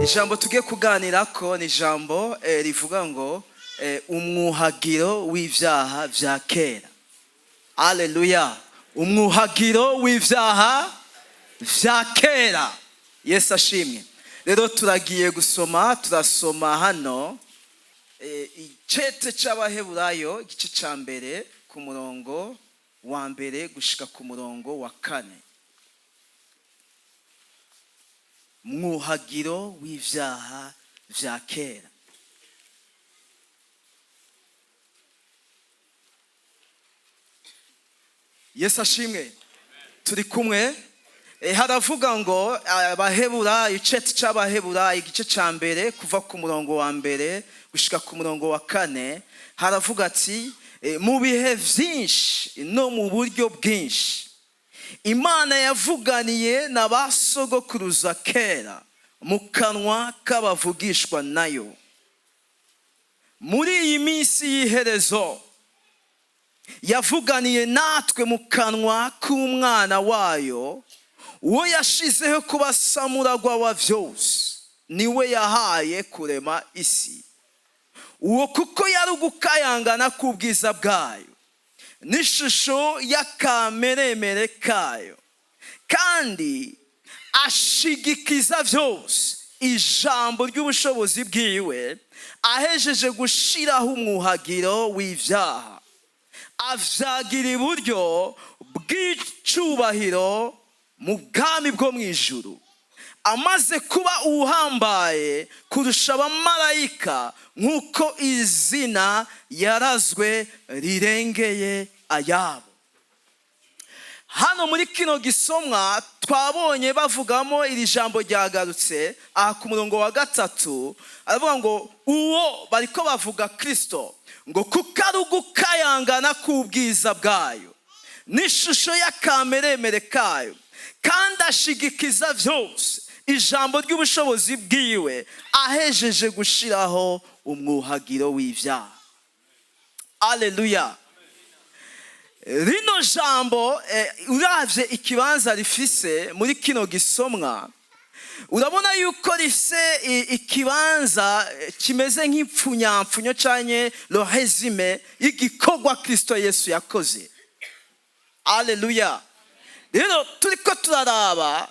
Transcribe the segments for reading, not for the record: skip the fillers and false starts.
Ijambo tugiye kuganirako ni ijambo rivuga ngo umwuhagiro w'ivyaha vya kera. Aleluya! Umwuhagiro w'ivyaha vya kera. Yesu ashimwe. Rero turagiye gusoma, turasoma hano icete c'Abaheburayo, igice ca mbere, ku murongo wa mbere gushika ku murongo wa kane. Mwuhagiro w'ivyaha vya kera. Yesu ashimwe. Turi kumwe. Haravuga ngo Abaheburayo, icete c'Abaheburayo, igice ca mbere, kuva ku murongo wa mbere gushika ku murongo wa kane, haravuga ati mu bihe vyinshi no mu buryo bwinshi Imana yavuganiye na ba sogokuruza kera mu kanwa k'abavugishwa nayo. Muri iyi minsi y'iherezo yavuganiye natwe mu kanwa k'umwana wayo, uwo yashizeho kuba samuragwa wa vyose, niwe yahaye kurema isi. Uwo kuko yari ugukayangana k'ubwiza bwayo n'ishusho y'akameremere kayo, kandi ashigikiza vyose ijambo ry'ubushobozi bwiwe, ahejeje gushiraho umwuhagiro w'ivyaha, avyagira iburyo bw'icubahiro mu bwami bwo mw'ijuru, amaze kuba uwuhambaye kurusha abamarayika, nk'uko izina yarazwe rirengeye ayabo. Hano muri kino gisomwa twabonye bavugamo iri jambo ryagarutse aha ku murongo wa gatatu, aravuga ngo uwo bariko bavuga Kristo, ngo kuko ari ugukayangana k'ubwiza bwayo n'ishusho y'akameremere kayo, kandi ashigikiza vyose ijambo ry'ubushobozi bwiwe, ahejeje gushiraho umwuhagiro w'ivyaha. Aleluya. Rino jambo, uravye ikibanza rifise muri kino gisomwa, urabona yuko rifise ikibanza kimeze nk'ipfunyapfunyo canke le résumé y'igikorwa Kristo Yesu yakoze. Aleluya. Rero turiko turaraba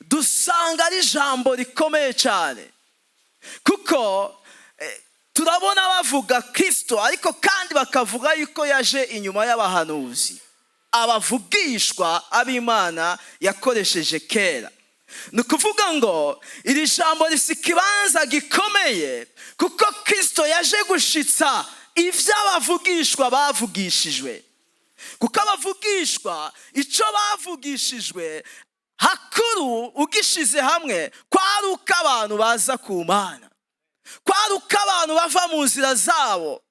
dusanga ari ijambo rikomeye cyane, kuko turabona bavuga Kristo, ariko kandi bakavuga yuko yaje inyuma y'abahanuzi, abavugishwa ab'Imana yakoresheje kera. Ni ukuvuga ngo iri jambo rifise ikibanza gikomeye, kuko Kristo yaje gushitsa ivyo abavugishwa bavugishijwe. Kuko abavugishwa ico bavugishijwe hakuru ugishize hamwe, kwari uko abantu baza ku Mana, kwari uko abantu bava mu nzira zabo,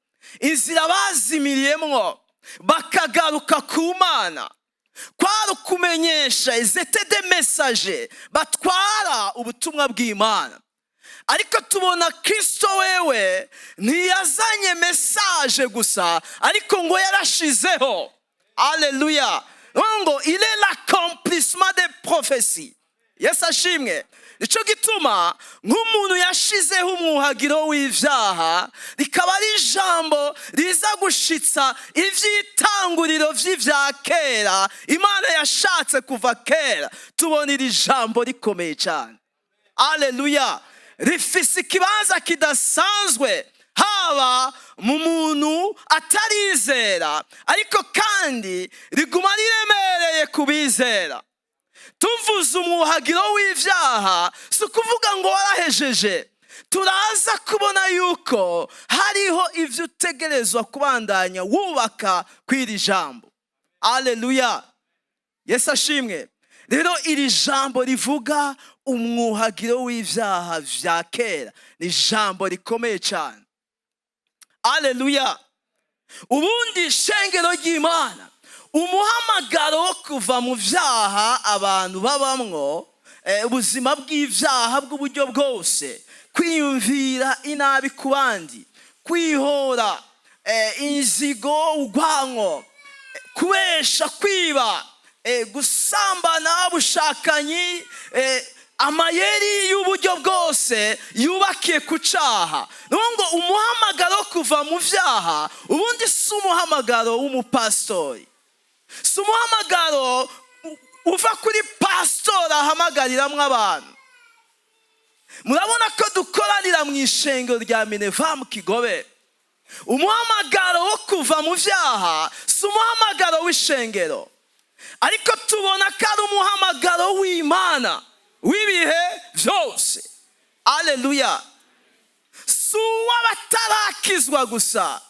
inzira bazimiriyemwo, bakagaruka ku Mana, kwari ukumenyesha izete de message batwara ubutumwa bw'Imana. Ariko tubona Kristo wewe ntiyazanye message gusa, ariko ngo yarashizeho. Aleluya. Ngo il est l'accomplissement des prophéties. Yesu ashimwe. Nico gituma nk'umuntu yashizeho umwuhagiro w'ivyaha, rikaba ari ijambo riza gushitsa ivy'itanguriro vy'ivya kera Imana yashatse kuva kera, tubona iri jambo rikomeye cyane. Aleluya. Rifise ikibanza kidasanzwe haba mu muntu atarizera, ariko kandi riguma riremereye kubizera. Tuvuze umwuhagiro w'ivyaha, si ukuvuga ngo warahejeje. Turaza kubona yuko hariho ivyo utegerezwa kubandanya wubaka kw'iri jambo. Aleluya. Yesu ashimwe. Rero iri jambo rivuga umwuhagiro w'ivyaha vya kera ni ijambo rikomeye cyane. Aleluya. Ubundi ishengero ry'Imana, umuhamagaro wo kuva mu vyaha abantu babamwo, ubuzima bw'ivyaha bw'uburyo bwose, kwiyumvira inabi ku bandi, kwihora, inzigo, urwanko, kubesha, kwiba, gusambana, ubushakanyi, Amayeri y'uburyo bwose yubakiye ku cyaha. Ni ngo umuhamagaro wo kuva mu byaha ubundi si umuhamagaro w'umupasitori, si umuhamagaro uva kuri pasitori ahamagariramwo abantu. Murabona ko dukoranira mu ishengero rya Minevam Kigobe. Umuhamagaro wo kuva mu byaha si umuhamagaro w'ishengero, ariko tubona ko ari umuhamagaro w'Imana w'ibihe byose. Aleluya! Si uw'abatarakizwa gusa.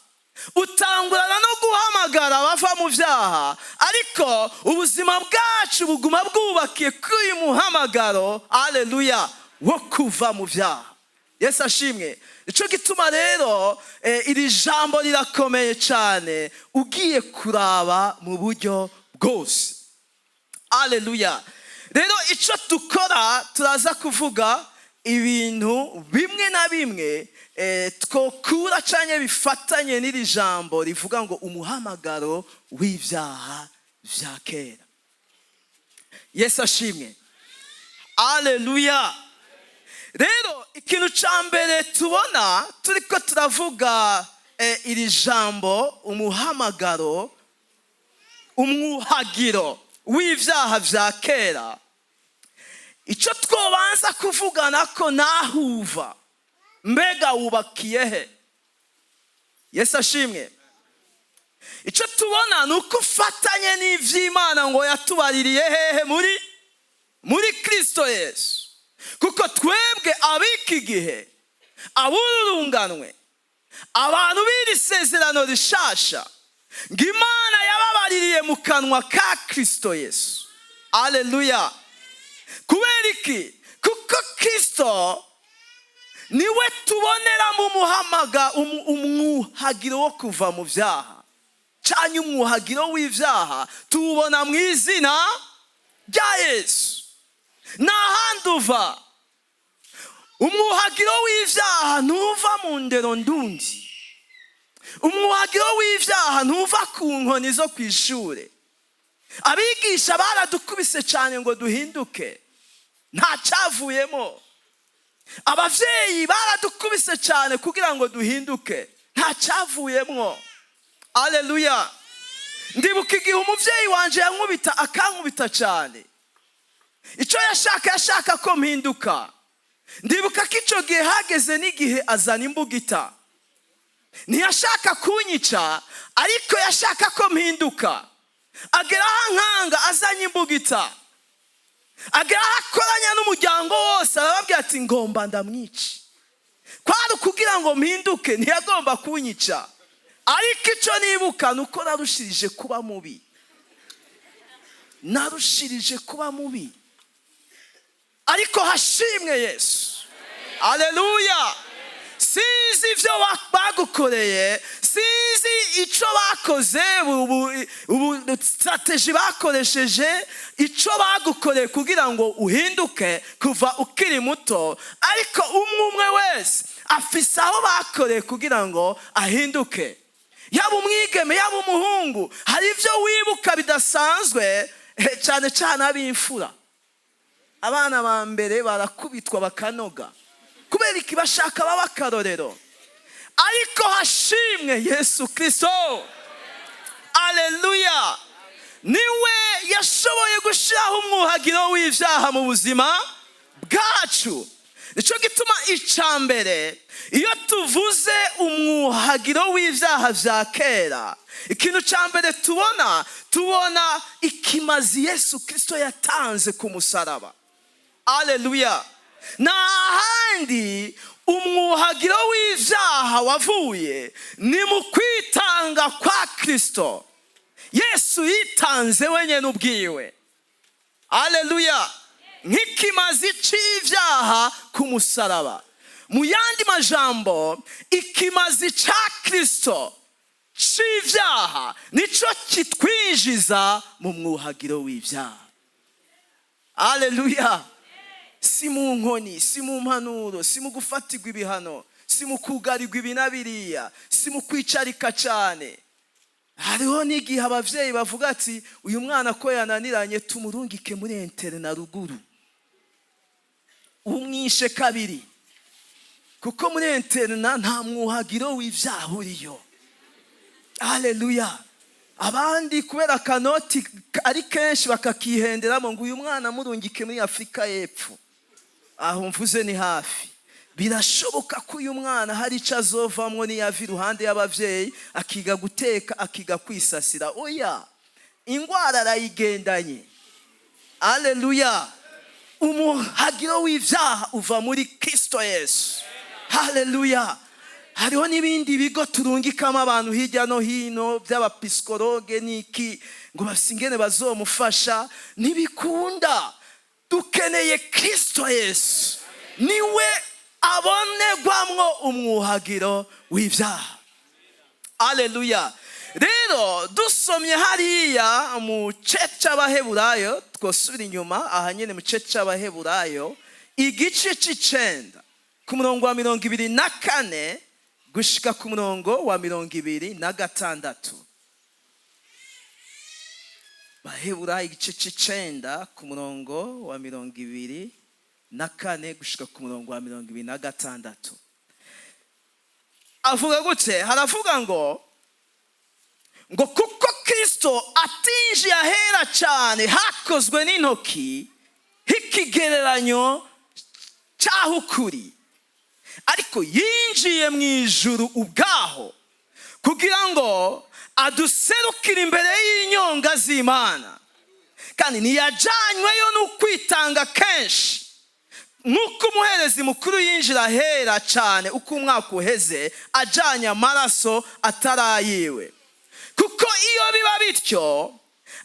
Utangurana no guhamagara abava mu byaha, ariko ubuzima bwacu buguma bwubakiye kuri uyu muhamagaro, aleluya, wo kuva mu byaha. Yesu ashimwe! Nicyo gituma rero iri jambo rirakomeye cyane ugiye kuraba mu buryo bwose. Aleluya! Rero icyo dukora, turaza kuvuga ibintu bimwe na bimwe twokura cyangwa bifatanye n'iri jambo rivuga ngo umuhamagaro w'ibyaha bya kera. Yesu ashimwe! Aleluya! Rero ikintu cya mbere tubona turi ko turavuga iri jambo umuhamagaro, umwuhagiro w'ibyaha bya kera, icyo twobanza kuvugana ko nahuva mbega wubakiye he? Yesu ashimwe! Icyo tubona ni uko ufatanye n'iby'Imana ngo yatubaririye hehe? Muri Kirisito Yesu. Kuko twebwe ab'iki gihe, aburunganwe, abantu b'iri sezerano rishasha, ngo Imana yababaririye mu kanwa ka Kirisito Yesu. Aleluya! Kubera iki? Kuko Kirisito niwe tuboneramo umuhamaga umwuhagiro wo kuva mu byaha, cyangwa umwuhagiro w'ibyaha tuwubona mu izina rya Yesu. Nta handi uva. Umwuhagiro w'ibyaha ntuva mu ndero ndundi. Umwuhagiro w'ibyaha ntuva ku nkoni zo ku ishuri. Abigisha baradukubise cyane ngo duhinduke, nta cyavuyemo. Ababyeyi baradukubise cyane kugira ngo duhinduke, nta cyavuyemo. Aleluya! Ndibuka igihe umubyeyi wanjye yankubita, akankubita cyane. Icyo yashaka, yashaka ko mpinduka. Ndibuka ko icyo gihe hageze n'igihe azana imbugita. Ntiyashaka kunyica, ariko yashaka ko mpinduka. Agera aho ankanga azanye imbugita, agera aho akoranya n'umuryango wose, arababwira ati: "Ngomba ndamwica." Kwari ukugira ngo mpinduke, ntiyagomba kunyica. Ariko icyo nibuka ni uko narushirije kuba mubi, narushirije kuba mubi. Ariko hashimwe Yesu! Aleluya! Sinzi ibyo bagukoreye, sinzi icyo bakoze, ubu stratégie bakoresheje, icyo bagukoreye kugira ngo uhinduke kuva ukiri muto. Ariko umwe umwe wese afise aho bakoreye kugira ngo ahinduke, yaba umwigeme, yaba umuhungu. Hari ibyo wibuka bidasanzwe, cyane cyane ab'imfura. Abana ba mbere barakubitwa bakanoga. Kubera iki? Bashaka baba akarorero. Ariko hashimwe Yesu Kirisito! Aleluya! Niwe yashoboye gushyiraho umwuhagiro w'ibyaha mu buzima bwacu. Nicyo gituma icya mbere, iyo tuvuze umwuhagiro w'ibyaha bya kera, ikintu cya mbere tubona, tubona ikimazi Yesu Kirisito yatanze ku musaraba. Aleluya! Nta handi umwuhagiro w'ibyaha wavuye, ni mu kwitanga kwa Kirisito. Yesu yitanze wenyine ubwiwe, aleluya, nk'ikimazi cy'ibyaha ku musaraba. Mu yandi majambo, ikimazi cya Kirisito cy'ibyaha nicyo kitwinjiza mu mwuhagiro w'ibyaha. Aleluya! Si mu nkoni, si mu mpanuro, si mu gufatirwa ibihano, si mu kugarirwa ibi na biriya, si mu kwicarika cyane. Hariho n'igihe ababyeyi bavuga ati: "Uyu mwana ko yananiranye, tumurungike muri internat ruguru." Umwishe kabiri, kuko muri internat nta mwuhagiro w'ibyaha uriyo. Aleluya! Abandi kubera akanoti ari kenshi bakakihenderamo ngo uyu mwana murungike muri Afurika y'Epfo, aho mvuze ni hafi, birashoboka ko uyu mwana hari icyo azovamwo niyava iruhande y'ababyeyi, akiga guteka, akiga kwisasira. Oya, indwara arayigendanye. Aleluya! Umuhagiro w'ibyaha uva muri Kirisito Yesu. Haleluya! Hariho n'ibindi bigo turungikamo abantu hirya no hino by'aba psychologues n'iki, ngo bafise ingene bazomufasha. Ntibikunda. Dukeneye Kirisito Yesu, niwe abonegwamwo umwuhagiro w'ibyaha. Aleluya! Rero dusomye hariya mu ce cy'Abaheburayo, twosubira inyuma aha nyine mu ce cy'Abaheburayo, igice c'icenda, ku murongo wa 24 gushika ku murongo wa 26. Baheburayo igice c'icenda, ku murongo wa 24 gushika ku murongo wa 26, avuga gute? Haravuga ngo kuko Kristo atinjiye ahera cyane hakozwe n'intoki h'ikigereranyo cy'aho ukuri, ariko yinjiye mu ijuru ubwaho kugira ngo aduserukire imbere y'inyonga z'Imana. Kandi ntiyajyanyweyo n'ukwitanga kenshi nk'uko umuherezi mukuru yinjira ahera cyane uko umwaka uheze, ajyanye amaraso atarayiwe. Kuko iyo biba bityo,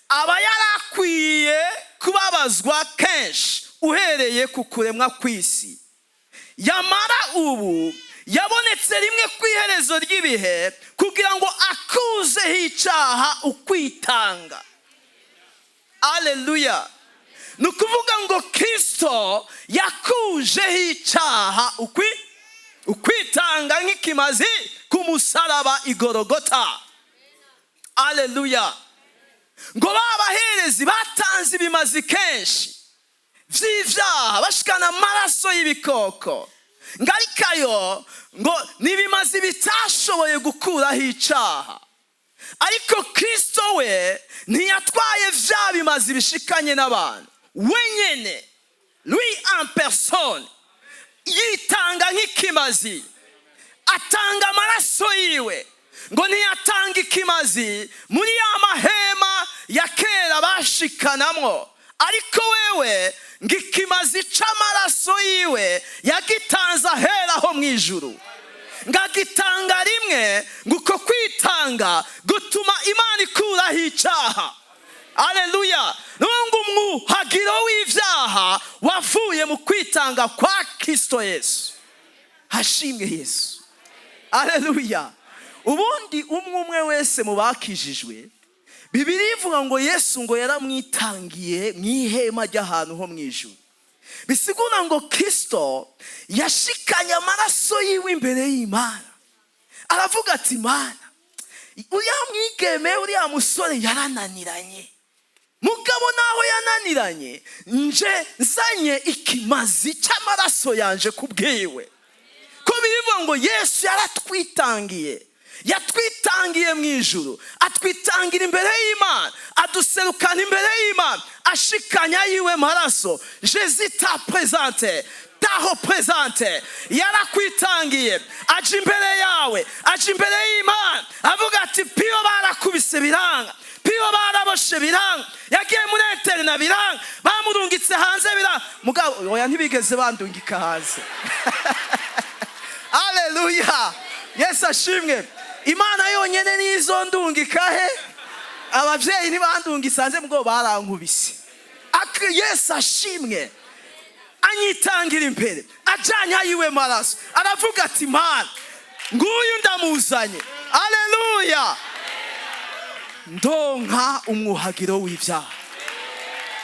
aba yarakwiye kubabazwa kenshi uhereye ku kuremwa kw'isi. Yamara ubu yabonetse rimwe ku iherezo ry'ibihe kugira ngo akuzeho icyaha ukwitanga. Aleluya! Ni ukuvuga ngo Kirisito yakujeho icyaha ukwitanga nk'ikimazi ku musaraba igorogota. Aleluya! Ngo ba baherezi batanze ibimazi kenshi vy'ivyaha, bashikana amaraso y'ibikoko, ngo ariko ayo ngo ni ibimazi bitashoboye gukuraho icaha. Ariko Kristo we ntiyatwaye vya bimazi bishikanye n'abantu, wenyene, lui en personne, yitanga nk'ikimazi, atanga amaraso yiwe. Ngo ntiyatanga ikimazi muri ya mahema ya kera bashikanamwo, ariko wewe ngo ikimazi c'amaraso yiwe yagitanze aheraho mu ijuru, ngo agitanga rimwe, ngo uko kwitanga gutuma Imana ikuraho icyaha. Aleluya! Ngo umwuhagiro w'ibyaha wavuye mu kwitanga kwa Kristo Yesu. Hashimwe Yesu! Aleluya! Ubundi umwe umwe wese mu bakijijwe, Bibiri ivuga ngo Yesu ngo yaramwitangiye mu ihema ry'ahantu ho mu ijuru. Bisigura ngo Kristo yashikanye amaraso yiwe imbere y'Imana, aravuga ati: "Mana, uriya mwigeme, uriya musore yarananiranye. Mugabo naho yananiranye, nje nzanye ikimazi cy'amaraso yanje kubwiwe." Ko birivuga ngo Yesu yaratwitangiye, yatwitangiye mu ijuru, atwitangira imbere y'Imana, aduserukana imbere y'Imana, ashikanya yiwe maraso. Jésus t'a présenté, t'a représenté, yarakwitangiye, aja imbere yawe, aja imbere y'Imana, avuga ati: "Piyo barakubise biranga, Piyo baraboshe biranga, yagiye muri internat biranga, bamurungitse hanze biranga." Mugabo oya, ntibigeze bandungika hanze. Aleluya! Yesu ashimwe! Imana yonyine nizo ndungika he. Ababyeyi ntibandungitse hanze, mugabo barankubise. Yesu ashimwe! Anyitangira imbere, ajanye ayiwe maraso, aravuga ati: "Mana, nguyu ndamuzanye." Aleluya! Ndonka umwuhagiro w'ibyaha.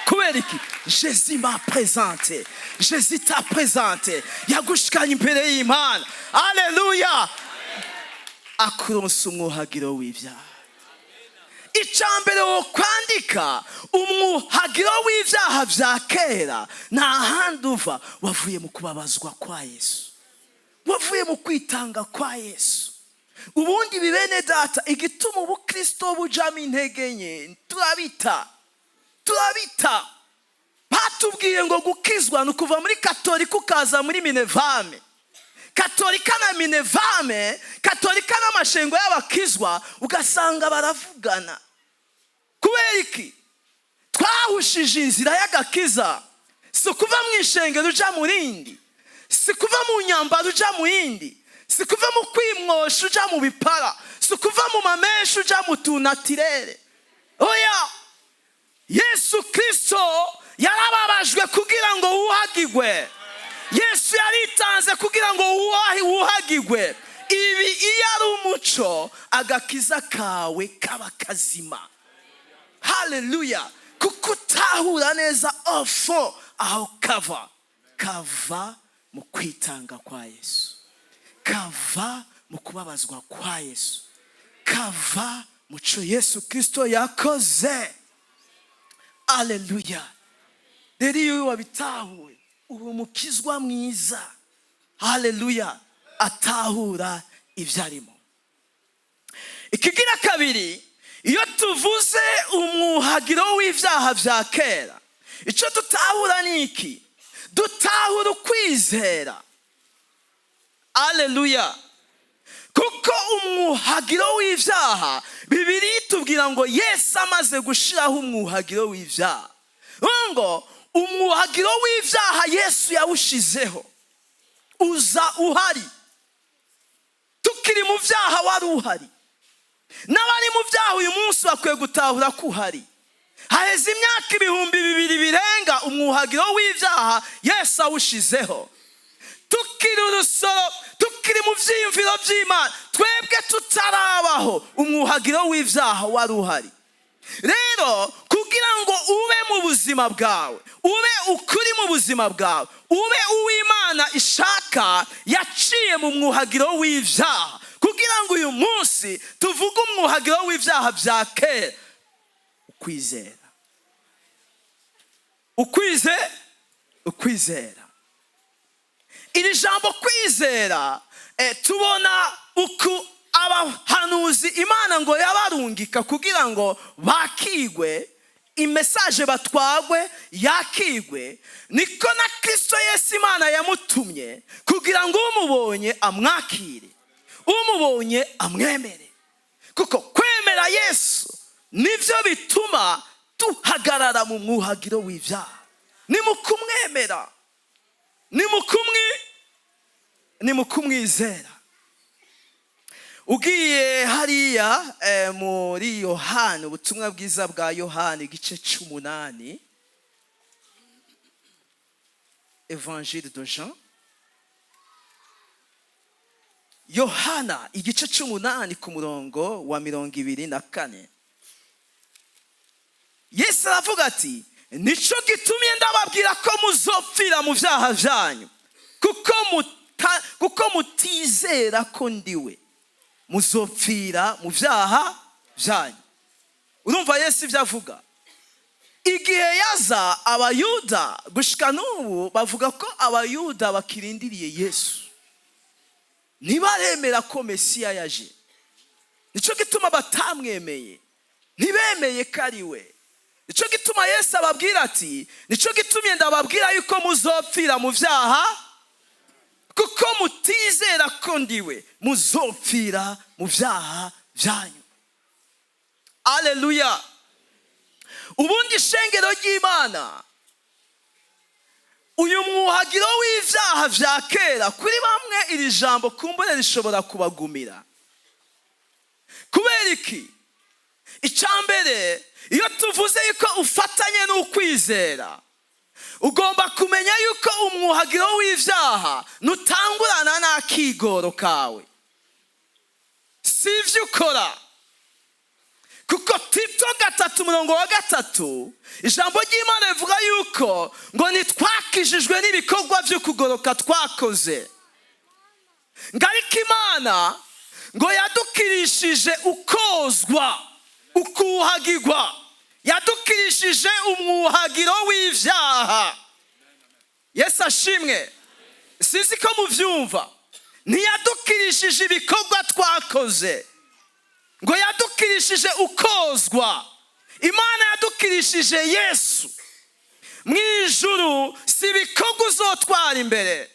Kubera iki? Jésus m'a présenté, Jésus t'a présenté, yagushikanye imbere y'Imana. Aleluya! Akuronsa umwuhagiro w'ibyaha. Icya mbere wo kwandika, umwuhagiro w'ibyaha bya kera nta handi uva, wavuye mu kubabazwa kwa Yesu, wavuye mu kwitanga kwa Yesu. Ubundi bene data, igituma ubukristo bujamo intege nke, turabita turabita. Batubwiye ngo gukizwa ni ukuva muri Katolika ukaza muri Minevame. Katolika na Minevame, Katolika n'amashengo y'abakizwa, ugasanga baravugana. Kubera iki? Twahushije inzira y'agakiza. Si ukuva mu ishengero uja mu rindi, si kuva mu nyambaro uja mu yindi, si kuva mu kwimwosha uja mu bipara, si kuva mu ma mèches uja mu tu naturel. Oya, Yesu Kirisito yarababajwe kugira ngo wuhagigwe. Yesu yaritanze kugira ngo wuhagigwe. Ibi iyo ari umuco, agakiza kawe kaba kazima. Haleluya! Kuko utahura neza ofo aho kava, kava mu kwitanga kwa Yesu, kava mu kubabazwa kwa Yesu, kava mu cyo Yesu Kirisito yakoze. Aleluya! Rero iyo wabitahuye, uba umukizwa mwiza. Haleluya! Atahura ibyo arimo. Ikigira kabiri, iyo tuvuze umwuhagiro w'ibyaha bya kera, icyo dutahura ni iki? Dutahura ukwizera. Aleluya! Kuko umwuhagiro w'ibyaha, Bibiri itubwira ngo Yesu amaze gushyiraho umwuhagiro w'ibyaha, ngo umwuhagiro w'ibyaha Yesu yawushizeho, uza uhari. Tukiri mu byaha wari uhari. N'abari mu byaha uyu munsi bakwiye gutahura ko uhari. Haheze imyaka 2000 birenga, umwuhagiro w'ibyaha Yesu awushizeho. Tukiri urusoro, tukiri mu byiyumviro by'Imana, twebwe tutarabaho, umwuhagiro w'ibyaha wari uhari. Rero kugira ngo ube mu buzima bwawe, ube ukuri mu buzima bwawe, ube uw'Imana ishaka, yaciye mu mwuhagiro w'ibyaha. Kugira ngo uyu munsi tuvuge umwuhagiro w'ibyaha bya kera, ukwizera, ukwizera. Iri jambo kwizera, tubona uku abahanuzi Imana ngo yabarungika kugira ngo bakigwe, i message batwagwe yakigwe, niko na Kirisito Yesu Imana yamutumye kugira ngo umubonye amwakire, umubonye amwemere. Kuko kwemera Yesu nibyo bituma duhagarara mu mwuhagiro w'ibyaha. Ni mu kumwemera, ni mu kumwizera. Ugiye hariya muri Yohani, Ubutumwa Bwiza bwa Yohani, igice 8, Évangile de Jean, Yohana igice 8, ku murongo wa 24, Yesu aravuga ati: "Nico gitumye ndababwira ko muzopfira mu byaha byanyu, kuko mutizera ko ndiwe, muzopfira mu byaha byanyu." Urumva Yesu ibyo avuga? Igihe yaza, Abayuda, gushika n'ubu bavuga ko Abayuda bakirindiriye Yesu, ntibaremera ko Mesiya yaje. Nicyo gituma batamwemeye, ntibemeye ko ari we. Nicyo gituma Yesu ababwira ati: "Nicyo gitumye ndababwira yuko muzopfira mu byaha, kuko mutizera ko ndiwe, muzopfira mu byaha byanyu." Aleluya! Ubundi ishengero ry'Imana, uyu mwuhagiro w'ibyaha bya kera, kuri bamwe iri jambo kumbure rishobora kubagumira. Kubera iki? Icya mbere, iyo tuvuze yuko ufatanye n'ukwizera, ugomba kumenya yuko umwuhagiro w'ibyaha nutangurana n'akigoro kawe, si ibyo ukora. Kuko Tito 3 umurongo wa 3, ijambo ry'Imana rivuga yuko ngo ntitwakijijwe n'ibikorwa byo kugoroka twakoze, ngo ariko Imana ngo yadukirishije ukozwa. Ukuhagirwa, yadukirishije umwuhagiro w'ivyaha. Yesu ashimwe. Sinzi ko muvyumva. Ntiyadukirishije ibikorwa twakoze, ngo yadukirishije ukozwa. Imana yadukirishije Yesu. Mu ijuru si ibikorwa uzotwara imbere.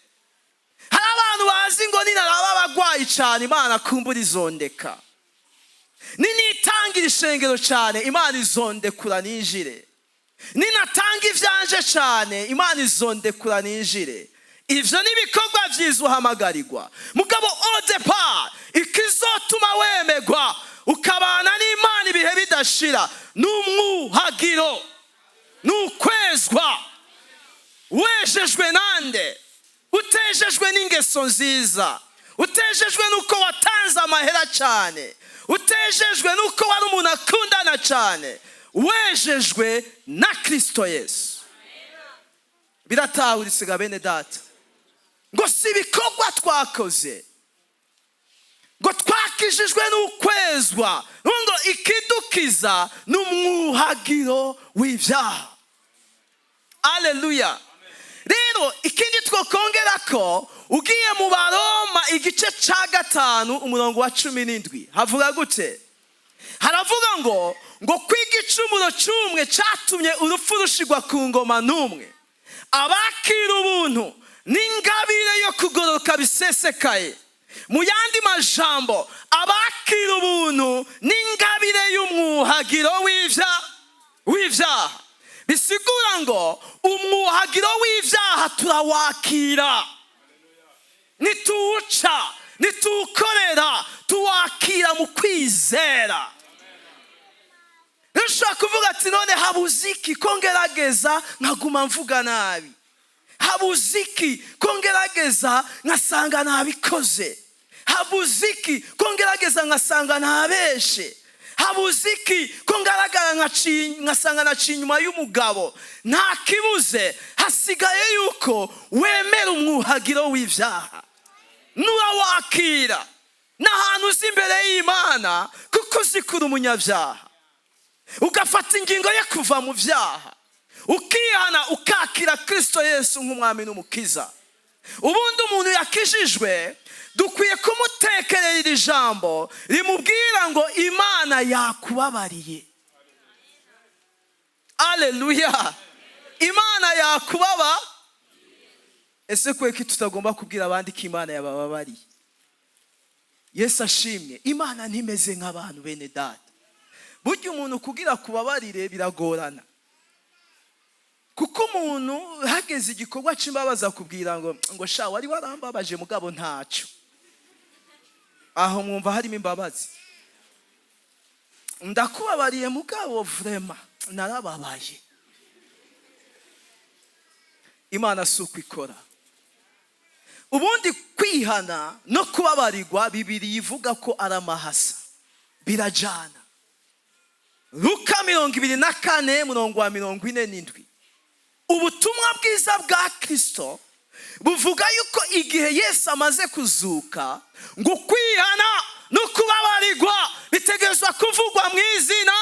Hari abantu bazi ngo ninaraba abagwayi cyane, Imana kumbura izondeka, ninitangira ishengero cyane, Imana izondekura ninjire, ninatanga ivyanje cyane, Imana izondekura ninjire. Ivyo ni ibikorwa vyiza uhamagarirwa, mugabo au départ ikizotuma wemegwa ukabana n'Imana ibihe bidashira n'umwuhagiro, n'ukwezwa. Wejejwe nande? Utejejwe n'ingeso nziza, utejejwe n'uko watanze amahera cyane, utejejwe n'uko wari umuntu akundana cyane, wejejwe na Kristo Yesu. Biratahuritse ga bene data? Ngo si ibikorwa twakoze, ngo twakijijwe n'ukwezwa, ngo ikidukiza ni umwuhagiro w'ibyaha. Aleluya! Rero ikindi twakongera ko ugiye mu Baroma igice cya 5 umurongo wa 17, havuga gute? Haravuga ngo kwiga icumuro cy'umwe cyatumye urupfu rushigwa ku ngoma n'umwe, abakira ubuntu n'ingabire yo kugororoka bisesekaye. Mu yandi majambo, abakira ubuntu n'ingabire y'umwuhagiro w'ivyaha. Bisigura ngo umwuhagiro w'ivyaha turawakira, nituwuca, nituwukorera, tuwakira mu kwizera. Rero ushobora kuvuga ati: "None habuze iki ko ngerageza nkaguma mvuga nabi? Habuze iki ko ngerageza nkasanga nabikoze? Habuze iki ko ngerageza nkasanga nabeshe? Habuze iki ko ngaragara nkasanga naciye inyuma y'umugabo?" Nta kibuze, hasigaye yuko wemera umwuhagiro w'ibyaha. Nurawakira n'ahantu uzi imbere y'Imana, kuko uzi kuri umunyabyaha, ugafata ingingo yo kuva mu byaha, ukihana, ukakira Kirisito Yesu nk'umwami n'umukiza. Ubundi umuntu yakijijwe dukwiye kumutekerera iri jambo rimubwira ngo Imana yakubabariye. Aleluya! Imana yakubaba. Ese kubera ko tutagomba kubwira abandi ko Imana yabababariye? Yesu ashimwe. Imana ntimeze nk'abantu, bene data. Burya umuntu kugira kubabarire biragorana, kuko umuntu hageze igikorwa cy'imbabazi akubwira ngo "Sha, wari warambabaje, mugabo ntacyo." Aho mwumva harimo imbabazi? "Ndakubabariye, mugabo vraiment narababaye." Imana si uko ikora. Ubundi kwihana no kubabarirwa, Bibiri ivuga ko ari amahasa, birajana. Luka 24 murongo wa 47, ubutumwa bwiza bwa Kirisito buvuga yuko igihe Yesu amaze kuzuka, ngo kwihana no kubabarirwa bitegerezwa kuvugwa mu izina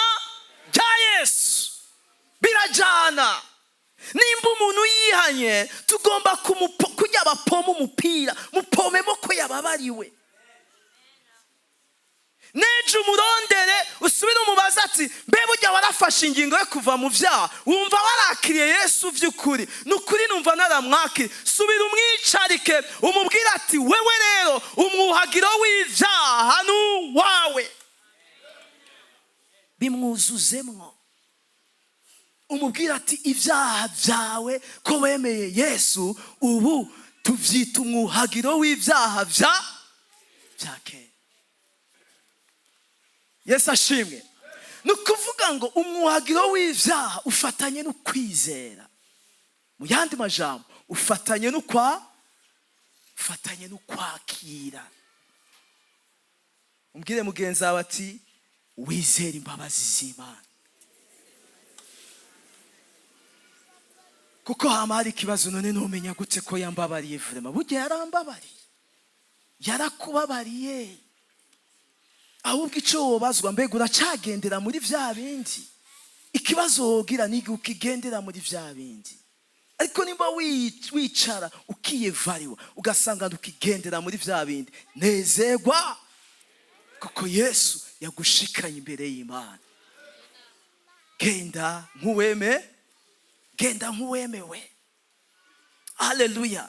rya Yesu. Birajyana. Nimba umuntu yihanye, tugomba kujya bapoma umupira, mupomemo ko yababariwe. Nejo umurondere, usubire umubaze ati: "Mbe burya warafashe ingingo yo kuva mu byaha? Wumva warakiriye Yesu by'ukuri?" "Ni ukuri numva naramwakiriye." Subira umwicarike, umubwire ati: "Wewe rero umwuhagiro w'ibyaha ni uwawe." Bimwuzuzemwo, umubwire ati: "Ibyaha byawe ko wemeye Yesu, ubu tubyita umwuhagiro w'ibyaha bya kera." Yesu ashimwe. Ni ukuvuga ngo umwuhagiro w'ibyaha ufatanye no kwizera. Mu yandi majambo, ufatanye no kwakira. Umbwire mugenzi wawe ati: "Wizere imbabazi z'Imana." Kuko hama hari ikibazo: none numenya gute ko yambabariye vraiment? Burya yarambabariye, yarakubabariye. Ahubwo icyo wobazwa, mbega uracagendera muri vya bindi? Ikibazo wogira ni igihe ukigendera muri vya bindi. Ariko nimba wicara ukiyevariwa, ugasanga ukigendera muri vya bindi, nezerwa, kuko Yesu yagushikanye imbere y'Imana. Genda nk'uweme, genda nk'uwemewe. Haleluya!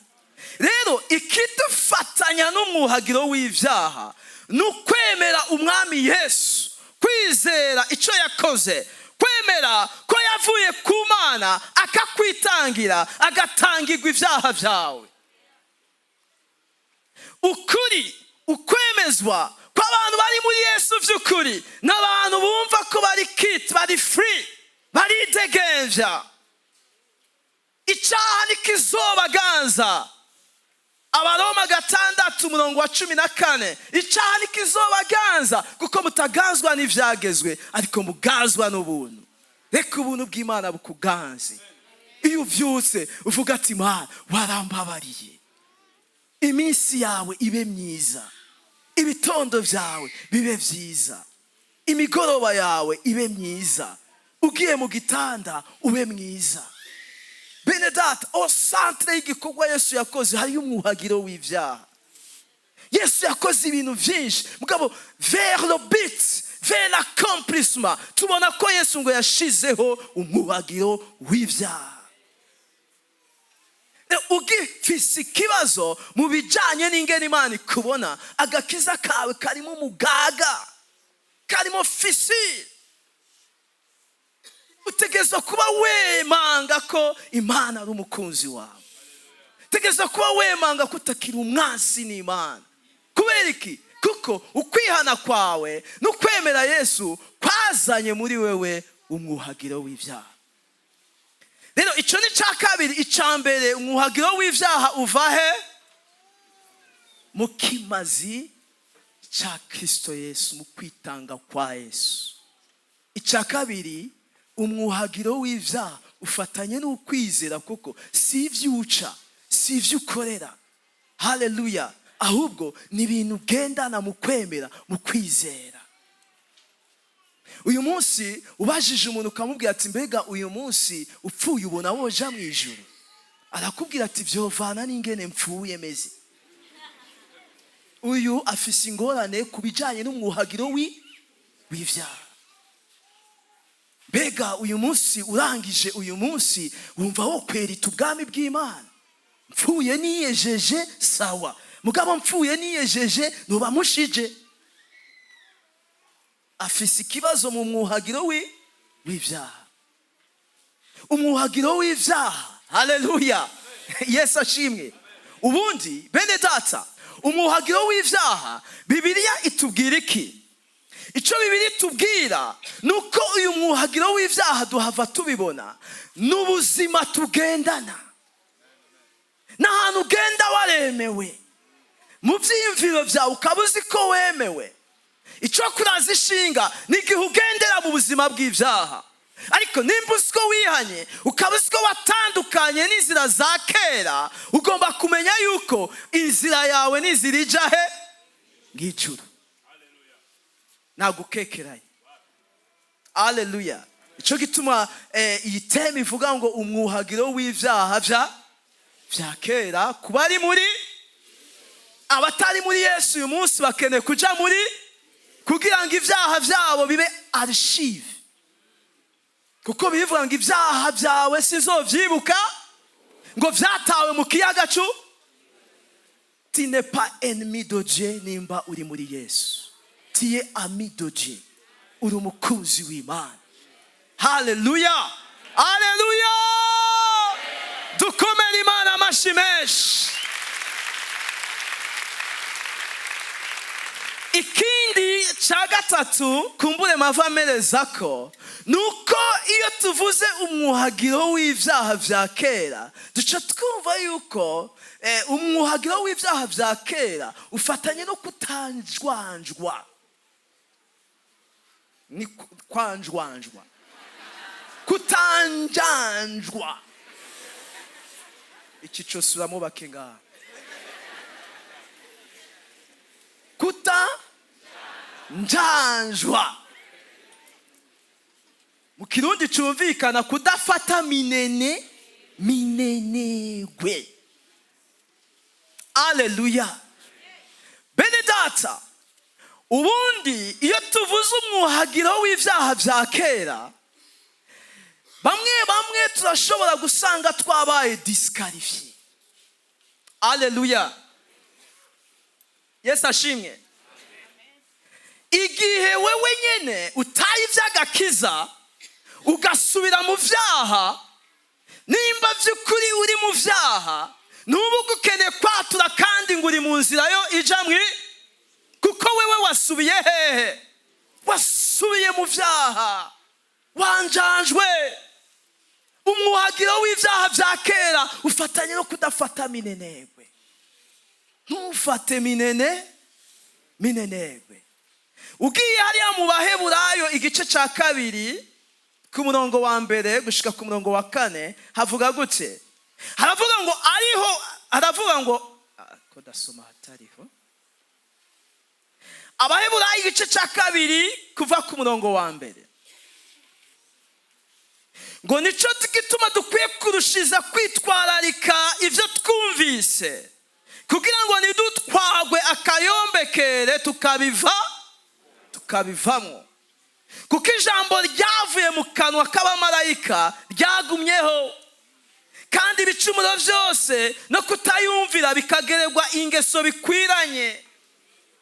Rero ikidufatanya n'umwuhagiro w'ibyaha ni ukwemera Umwami Yesu, kwizera icyo yakoze, kwemera ko yavuye ku Mana akakwitangira, agatangirwa ibyaha byawe. Ukuri ukwemezwa ko abantu bari muri Yesu by'ukuri n'abantu bumva ko bari quitte, bari free, baridegemvya, icyaha ntikizobaganza. Abaroma 6 umurongo wa 14: icyaha ntikizobaganza, kuko mutaganzwa n'ibyagezwe, ariko mugazwa n'ubuntu. Reka ubuntu bw'Imana bukuganze. Iyo ubyutse uvuga ati: "Mana, warambabariye." Iminsi yawe ibe myiza, ibitondo byawe bibe byiza, imigoroba yawe ibe myiza, ugiye mu gitanda ube mwiza. Bene data, au centre y'igikorwa Yesu yakoze hariyo umwuhagiro w'ibyaha. Yesu yakoze ibintu byinshi, mugabo vers le but, vers l'accomplissement, tubona ko Yesu ngo yashizeho umwuhagiro w'ibyaha. Ugifise ikibazo mu bijyanye n'ingene Imana ikubona, agakiza kawe karimo umugaga, karimo fissure. Utegerezwa kuba wemanga ko Imana ari umukunzi wawe. Utegerezwa kuba wemanga ko utakiri umwansi n'Imana. Kubera iki? Kuko ukwihana kwawe no kwemera Yesu kwazanye muri wewe umwuhagiro w'ibyaha. Rero icyo ni icya kabiri. Icya mbere, umwuhagiro w'ibyaha uva he? Mu kimazi cya Kirisito Yesu, mu kwitanga kwa Yesu. Icya kabiri, umwuhagiro w'ibyaha ufatanye n'ukwizera, kuko si ibyo uca, si ibyo ukorera, haleluya, ahubwo ni ibintu ugendana mu kwemera, mu kwizera. Uyu munsi ubajije umuntu, ukamubwira ati: "Mbega uyu munsi upfuye ubona woja mu ijuru?" Arakubwira ati: "Vyovana n'ingene mpfuye meze." Uyu afise ingorane ku bijanye n'umwuhagiro w'ivyaha. Mbega uyu munsi urangije, uyu munsi wumva wo kwerita ubwami bw'Imana? Mpfuye niyejeje, sawa, mugabo mpfuye niyejeje nuba mushije. Afise ikibazo mu mwuhagiro w'ivyaha, umwuhagiro w'ivyaha. Haleluya, Yesu ashimwe. Ubundi bene data, umwuhagiro w'ivyaha, Bibiliya itubwira iki? Icyo Bibiliya itubwira ni uko uyu mwuhagiro w'ivyaha duhava tubibona n'ubuzima tugendana, n'ahantu ugenda waremewe mu byiyumviro byawe, ukaba uzi ko wemewe. Icyo kuraza ishinga ni igihe ugendera mu buzima bw'ibyaha. Ariko nimba uzi ko wihanye, ukaba uzi ko watandukanye n'inzira za kera, ugomba kumenya yuko inzira yawe n'inzira ijya he? Ngicuru, ntabwo ukekeranye. Aleluya! Icyo gituma iyi thème ivuga ngo umwuhagiro w'ibyaha bya kera ku bari muri, abatari muri Yesu. Uyu munsi bakeneye kuja muri, kugira ngo ibyaha byabo bibe archive, kuko bivuga ngo ibyaha byawe sinzovyibuka, ngo vyatawe mu kiyaga cu. Tu n'es pas ennemi de Dieu. Nimba uri muri Yesu, tu es ami de Dieu, uri umukunzi w'Imana. Haleluya, haleluya! Dukomere Imana amashi menshi. Ikindi cya gatatu kumbure mava amereza ko ni uko iyo tuvuze umwuhagiro w'ibyaha bya kera, duca twumva yuko umwuhagiro w'ibyaha bya kera ufatanye no kutanjwanjwa, ni kwanjwanjwa, kutanjanjwa. Iki cyose uramubake ngaha kuta. Njanjwa mu Kirundi cumvikana, kudafata minene minenegwe. Aleluya! Bene data, ubundi iyo tuvuze umwuhagiro w'ibyaha bya kera, bamwe bamwe turashobora gusanga twabaye disqualifiés. Aleluya! Yesu ashimwe. Igihe wewe nyene utaye iby'agakiza, ugasubira mu byaha, nimba by'ukuri uri mu byaha, ntuba ugukeneye kwatura kandi ngo uri mu nzira yo ija mwi, kuko wewe wasubiye hehe? Wasubiye mu byaha, wanjanjwe. Umwuhagiro w'ibyaha bya kera ufatanye no kudafata minenegwe. Ntufate minene minenegwe. Ugiye hariya mu Baheburayo, igice cya 2, ku murongo wa 1 gushika ku murongo wa 4, havuga gute? Haravuga ngo ariho, haravuga ngo ko dasoma hatariho. Abaheburayo igice cya 2, kuva ku murongo wa 1, ngo: "Nicyo gituma dukwiye kurushiza kwitwararika ibyo twumvise, kugira ngo ntidutwagwe akayombekere tukabivamo. Kuko ijambo ryavuye mu kanwa k'abamarayika ryagumyeho, kandi ibicumuro byose no kutayumvira bikagererwa ingeso bikwiranye.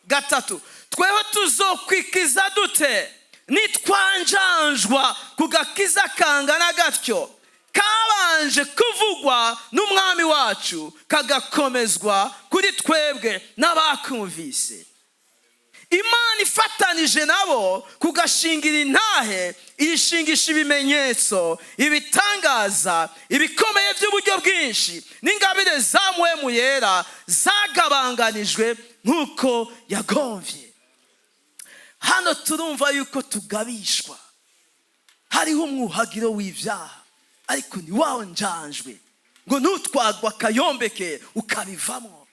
3, tweho tuzokwikiza dute nitwanjanjwa ku gakiza kangana gatyo, kabanje kuvugwa n'Umwami wacu, kagakomezwa kuri twebwe n'abakumvise? Imana ifatanije nabo kugashingira intahe, iyishingisha ibimenyetso, ibitangaza, ibikomeye by'uburyo bwinshi, n'ingabire za Mpwemu Yera zagabanganijwe nk'uko yagomvye." Hano turumva yuko tugabishwa. Hariho umwuhagiro w'ibyaha, ariko ntiwanjanjwe ngo ntutwagwe akayombekere ukabivamo.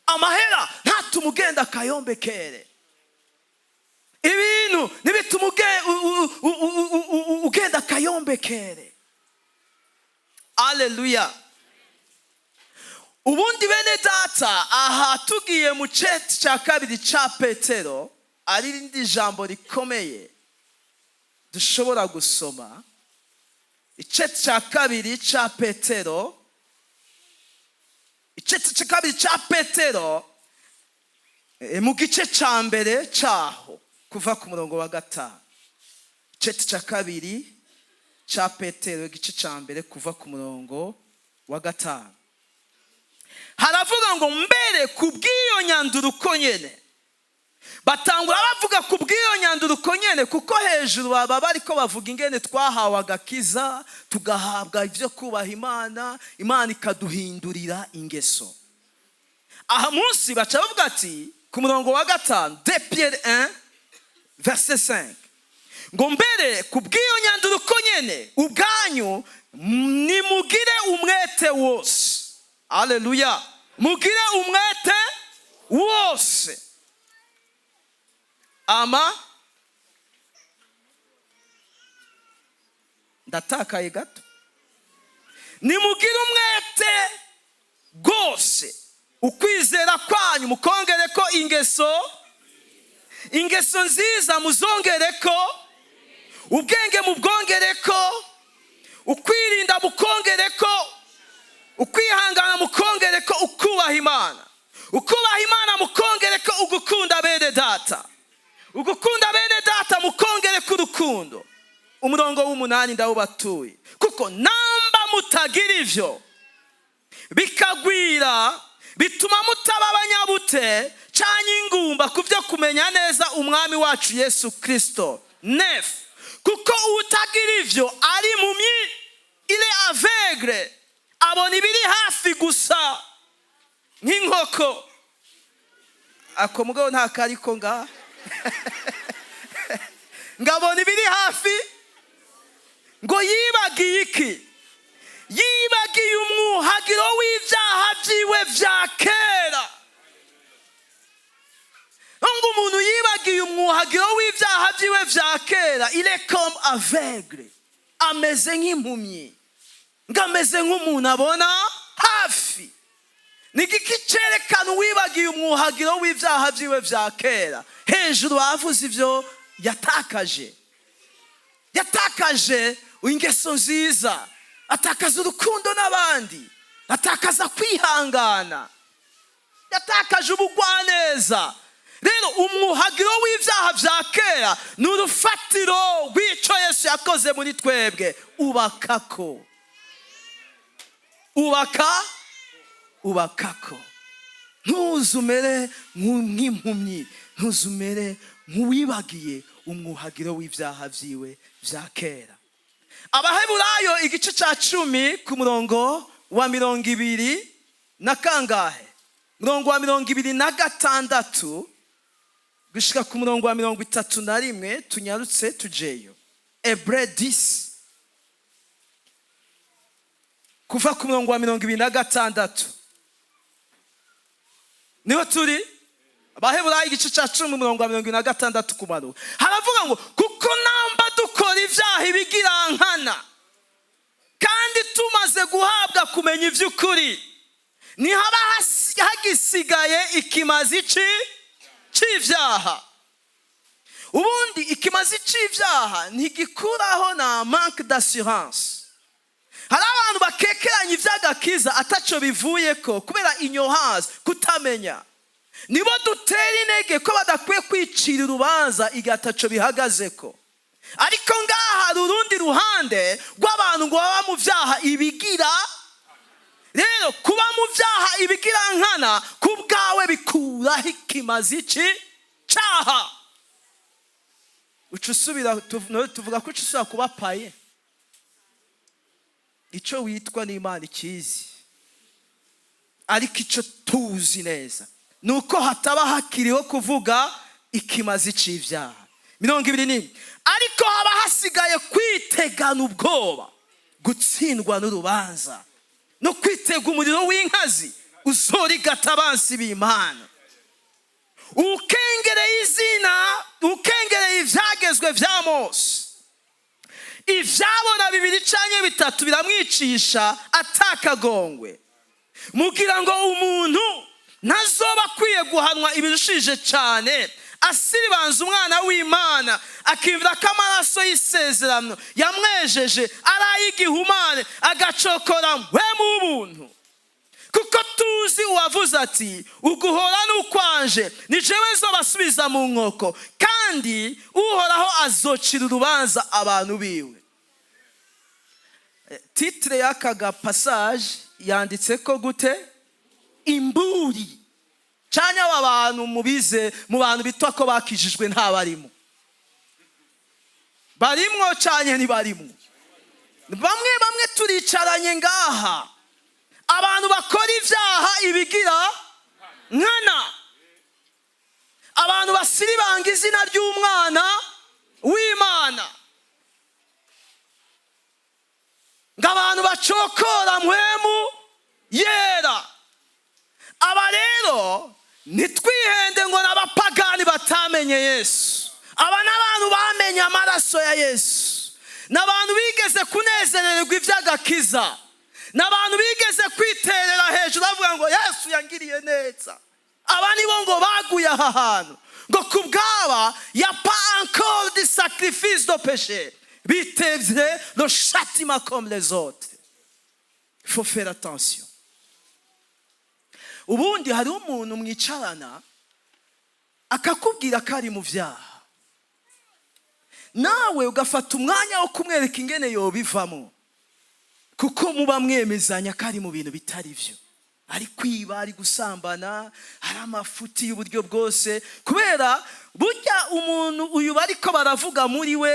Amahera ntatume ugenda akayombekere, ibintu ntibitume ugenda akayombekere. Aleluya! Ubundi bene data, aha tugiye mu ceti cya 2 cya Petero, ari irindi jambo rikomeye dushobora gusoma. Iceti cya 2 cya Petero, iceti cya 2 cya Petero, mu gice cya 1 cyaho, kuva ku murongo wa 5. Iceti cya 2 cya Petero, igice cya 1, kuva ku murongo wa 5, haravuga ngo: "Mbere ku bw'iyo nyanduruko nyene." Batangura bavuga ku bw'iyo nyanduruko nyene, kuko hejuru baba bariko bavuga ingene twahawe agakiza, tugahabwa ibyo kubaha Imana, Imana ikaduhindurira ingeso. Aha munsi baca bavuga ati, ku murongo wa 5, 2 Pierre 1 verset 5, ngo: "Mbere ku bw'iyo nyanduruko nyene ubwanyu nimugire umwete wose." Aleluya! Mugire umwete wose. Ama ndatakaye gato. Nimugire umwete rwose, ukwizera kwanyu mukongere ko ingeso, ingeso nziza muzongere ko ubwenge, mubwongere ko ukwirinda, mukongere ko ukwihangana, mukongere ko ukubaha Imana, ukubaha Imana mukongere ko ugukunda bene data, ugukunda bene data mukongere ko urukundo. Umurongo w'8 ndawubatuye: "Kuko namba mutagira ivyo bikagwira, bituma mutaba abanyabute canke ingumba ku byo kumenya neza Umwami wacu Yesu Kristo." 9, "Kuko utagira ivyo ari impumyi, il est aveugle, abona ibiri hafi gusa nk'inkoko." Ako mugabo nta kariko ngaha, ngabona ibiri hafi. Ngo yibagiye iki? Yibagiye umwuhagiro w'ibyaha byiwe bya kera. Ngo umuntu yibagiye umwuhagiro w'ibyaha byiwe vya kera, il est comme aveugle, ameze nk'impumyi, ngo ameze nk'umuntu abona hafi. Ni igiki cyerekana uwibagiye umwuhagiro w'ibyaha byiwe vya kera? Hejuru bavuze ibyo yatakaje. Yatakaje ingeso nziza, atakaza urukundo n'abandi, atakaza kwihangana, yatakaje ubugwaneza. Rero umwuhagiro w'ibyaha bya kera ni urufatiro rw'icyo Yesu yakoze muri twebwe. Ubakako, ubaka, ubakako. Ntuzumere nk'impumyi, ntuzumere nk'uwibagiye umwuhagiro w'ibyaha byiwe bya kera. Abaheburayo igice cya 10 ku murongo wa 20 na kangahe? Murongo wa 26 gushika ku murongo wa 31. Tunyarutse tujeyo. Hébreux 10, kuva ku murongo wa 26 niho turi. Abaheburayo igice cya 10, umurongo wa 26 kumanuka, haravuga ngo: "Kuko namba dukora ibyaha ibigirankana, kandi tumaze guhabwa kumenya iby'ukuri, ntihaba hagisigaye ikimazi c'ibyaha." Ubundi ikimazi c'ibyaha ntigikuraho na manque d'assurance. Hari abantu bakekeranya iby'agakiza ataco bivuye ko kubera ignorance, kutamenya. Nibo dutera intege ko badakwiye kwicira urubanza igihe ataco bihagazeko. Ariko ngaha hari urundi ruhande rw'abantu ngo baba mu byaha ibigira. Rero kuba mu byaha ibigira nkana ku bwawe bikuraho ikimazi cyaha. Uca usubira, tuvuga ko uca usubira kuba païen. Icyo witwa n'Imana ikizi, ariko icyo tuzi neza ni uko hataba hakiriho kuvuga ikimazi c'ibyaha. 21: "Ariko haba hasigaye kwitegana ubwoba gutsindwa n'urubanza, no kwitega umuriro w'inkazi uzorigata abansi b'Imana. Ukengereye izina, ukengereye ibyagezwe bya Mose, ibyabona bibiri canke bitatu biramwicisha atakagongwe. Mugira ngo umuntu ntazoba akwiye guhanwa ibirushije cyane, asiribanza Umwana w'Imana, akiyumvira ko amaraso y'isezerano yamwejeje ari ay'igihumane, agacokora Mpwemu w'ubuntu? Kuko tuzi uwavuze ati: 'Uguhora n'ukwanje, ni jewe nzobasubiza mu nkoko, kandi Uhoraho azocira urubanza abantu biwe.'" Titre y'aka ga passage yanditse ko gute? Imburi. Cyane aba bantu mubize mu bantu bitwa ko bakijijwe, ntabarimo. Barimwo cyane, ntibarimwo? Bamwe bamwe turicaranye ngaha, abantu bakora ibyaha ibigira nkana, abantu basiribanga izina ry'Umwana w'Imana, ngo abantu bacokora Mpwemu Yera. Aba rero ntitwihende ngo n'abapagani batamenye Yesu. Aba n'abantu bamenye amaraso ya Yesu, ni abantu bigeze kunezererwa iby'agakiza, ni abantu bigeze kwiterera hejuru bavuga ngo Yesu yangiriye neza. Aba nibo ngo baguye aha hantu, ngo ku bwaba y a pas encore de sacrifice de péché, bitevye le châtiment comme les autres. Il faut faire attention. Ubundi hariho umuntu mwicarana akakubwira ko ari mu byaha, nawe ugafata umwanya wo kumwereka ingene yobivamo, kuko muba mwemezanya ko ari mu bintu bitari byo, ari kwiba, ari gusambana, hari amafuti y'uburyo bwose. Kubera burya umuntu uyu bariko baravuga muri we,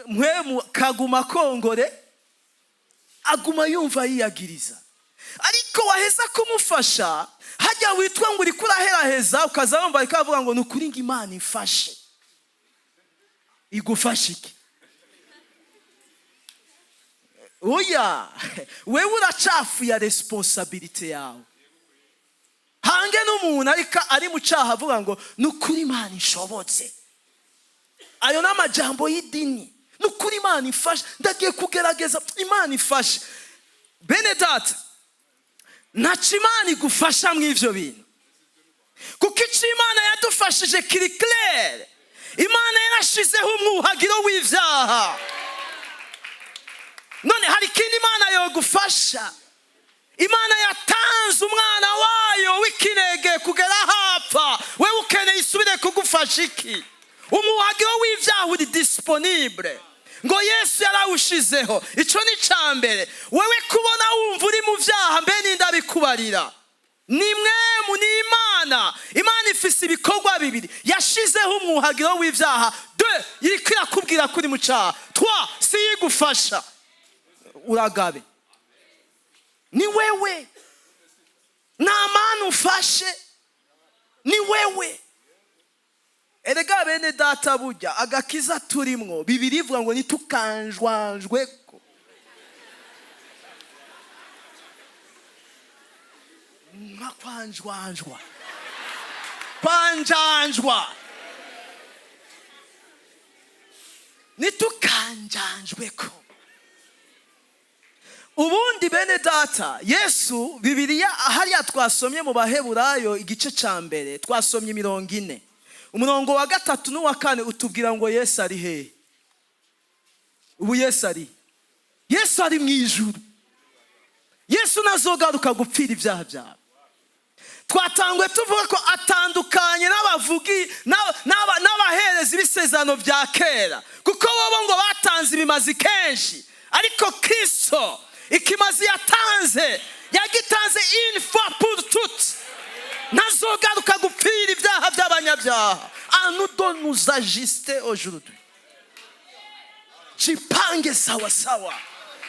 Mpwemu kaguma kongore, aguma yumva yiyagiriza. Ariko waheza kumufasha, hajya witwa ngo uriko uraheraheza, ukaza wumva ariko avuga ngo: "Ni ukuri ngo Imana ifashe." Igufashe iki? Oya, wewe uracafuye responsabilité yawe. Hanyuma Usange n'umuntu ariko ari mu cyaha avuga ngo ni ukuri Imana ishobotse. Ayo ni amajambo y'idini. Ni ukuri Imana ifashe, ndagiye kugerageza, Imana ifashe. Bene data, ntacyo Imana igufasha mu ivyo bintu, kuko icyo Imana yadufashije kiri clair. Imana yarashizeho umwuhagiro w'ibyaha. None hari ikindi Imana yogufasha? Imana yatanze umwana wayo w'ikinege kugera hapfa, wewe ukeneye isubire kugufasha iki? Umwuhagiro w'ibyaha uri disponible, ngo Yesu yarawushizeho. Icyo ni icya mbere. Wewe kubona wumva uri mu byaha, mbe ninde abikubarira? Ni mwemu, ni Imana. Imana ifise ibikorwa bibiri: yashizeho umwuhagiro w'ibyaha, deux, iriko irakubwira ko uri mu cyaha, trois, si yigufasha. Uragabe, ni wewe, nta mana ufashe, ni wewe. Erega bene data, burya agakiza turimwo, Bibiri ivuga ngo ntitukanjwanjwe ko nka kwanjwanjwa, kwanjanjwa, ntitukanjanjwe ko. Ubundi bene data, Yesu, Bibiliya hariya twasomye mu Baheburayo igice cya mbere, twasomye imirongo ine, umurongo wa gatatu n'uwa kane utubwira ngo Yesu ari hehe ubu? Yesu ari, Yesu ari mu ijuru. Yesu nazogaruka gupfira ibyaha byawe. Twatangwe tuvuga ko atandukanye n'abavugi n'abahereza ibisezerano bya kera, kuko bobo ngo batanze ibimazi kenshi, ariko Kristo ikimazi yatanze yagitanze une fois pour toutes. Ntazogaruka gupfira ibyaha by'abanyabyaha. À nous de nous ajuster aujourd'hui. Jipange sawa sawa,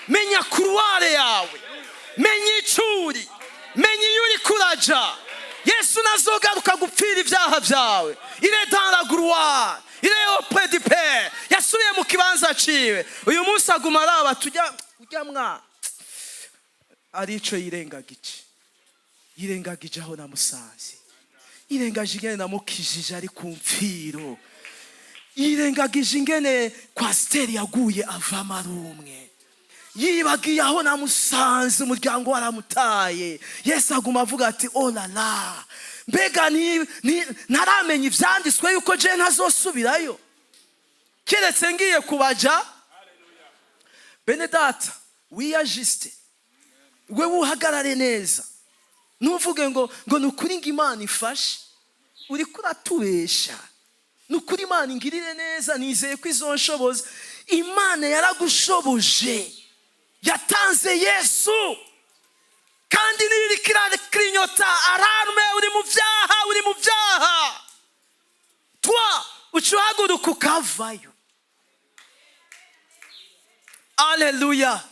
menya couloir yawe, menya icuri, menya iyo uri kuraja. Yesu nazogaruka gupfira ibyaha byawe. Il est dans la gloire, il est auprès du Père. Yasubiye mu kibanza ciwe. Uyu munsi aguma araba tujya ujya mwa arico yirengagije, yirengagije aho namusanze, yirengagije ingene namukijije ari ku mfiro, yirengagije ingene kwasiteri yaguye avamo ari umwe, yibagiye aho namusanze umuryango waramutaye. Yesu aguma avuga ati: "Oh la la, mbega ntaramenya ivyanditswe yuko je ntazosubirayo keretse ngiye kubaja?" Bene data, wiyajiste, wewe uhagarare neza. Ntuvuge ngo ni ukuri ngo Imana ifashe, uriko uratubesha. Ni ukuri Imana ingirire neza, nizeye ko izo nshobozi. Imana yaragushoboje, yatanze Yesu. Kandi niba iriko irakirinyota alarme, uri mu byaha, uri mu byaha, twa uca uhaguruka ukavayo. Aleluya!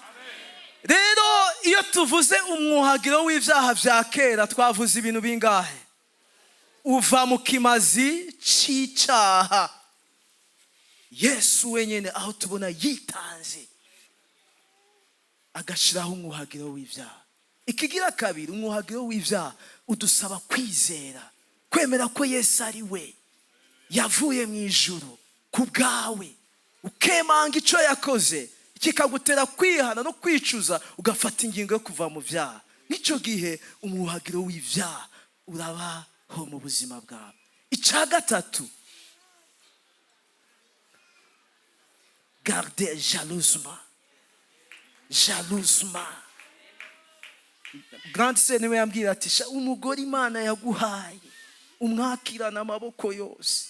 Rero iyo tuvuze umwuhagiro w'ibyaha bya kera, twavuze ibintu bingahe? Uva mu kimazi c'icyaha, Yesu wenyine, aho tubona yitanze agashyiraho umwuhagiro w'ibyaha. Ikigira kabiri, umwuhagiro w'ibyaha udusaba kwizera, kwemera ko Yesu ari we yavuye mu ijuru ku bwawe, ukemanga icyo yakoze, kikagutera kwihana no kwicuza, ugafata ingingo yo kuva mu byaha. N'icyo gihe umwuhagiro w'ibyaha urabaho mu buzima bwawe. Icya gatatu, garde jalousement, jalousement. Grande sœur niwe yambwira ati: "Sha, umugore Imana yaguhaye umwakirana amaboko yose."